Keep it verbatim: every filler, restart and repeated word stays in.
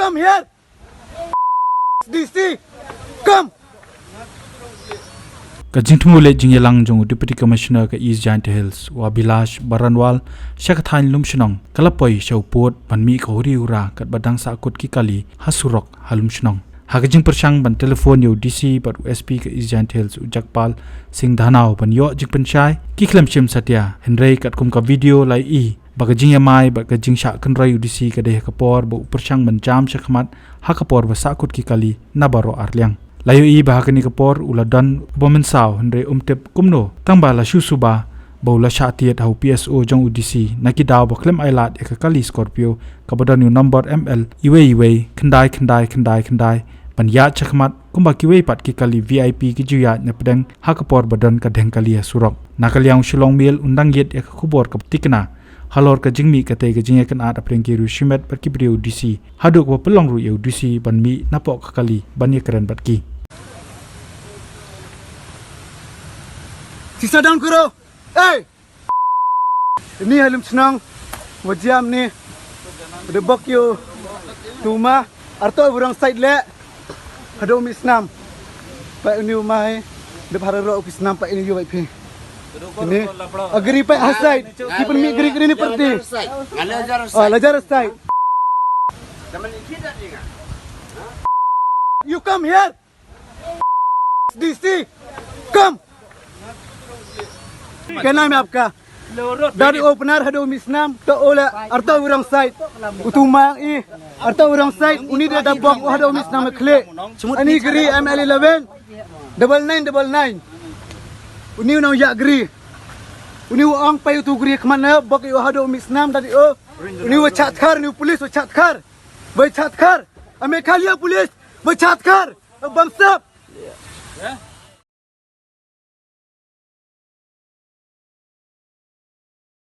Come here. D C. Come. Ka jingthmu leit jingïalang jong u Deputy Commissioner ka East Jaintia Hills, u Abhilash Baranwal, sha ka thaiñ Lumshnong, ka la poi sha u pud ban mih ka huri hura katba dang sahkut ki kali ha surok ha Lumshnong. Ha ka jingpyrshang ban telephone ïa u D C bad u S P ka East Jaintia Hills, u Jagpal Singh Dhanau, ban ïoh jingpynshai, ki khlem shim satia, hynrei katkum ka video la ïohi ba ka jingïamai bad ka jingshah kynroi u D C ka dei ha ka por ba u pyrshang ban jam shakhmat ha ka por ba sahkut ki kali na baroh arliang. La ïohi ba ha kane ka por u la don uba mynsaw, hynrei um tip kumno, tangba la shu suba ba u la shah tied ha u P S O jong u D C na ki daw ba khlem ailad ïa ka kali Scorpio kaba don ïa u nombor M L iwei iwei khyndai khyndai khyndai khyndai ban ïaid shakhmat kumba kiwei pat ki kali V I P ki ju ïaid na pdeng ha ka por ba don ka dheng kali ha surok. Na ka liang u Shillong Mail un dang ïit ïa ka khubor kaba tikna halor ka jingmih katei ka jingïakynad hapdeng ki riew shimet bad ki briew D C haduh kaba pynlong ruh ïa u D C ban mih napoh ka kali ban ïakren bad ki. Sisa down kuro. Hey! Ini ha Lumshnong. Wajiam ni. Udah bok yu. Tuma. Arto burang side le. Haduh mih snam. Peit uni u mai. Dep hararo u phi snam peit uni yu peit phi. Ini. Agri peit ha side. Ki pynmih gri gri ni pyrdi. Ah, lajar side. You come here. D C. Come. Kena me apka. Dari opener haduh mih snam to ola arto burang side. Utu mang i arto burang side uni da da bok haduh mih snam khle. Ani gri M L eleven double nine double nine. Uni u nang ïa gri. Uni u ong peit utu gri kemana bok i haduh mih snam dari o. Uni u chat khar, uni u police u chat khar. Bai chat khar. Ame khalia police bai chat khar. Bamsap.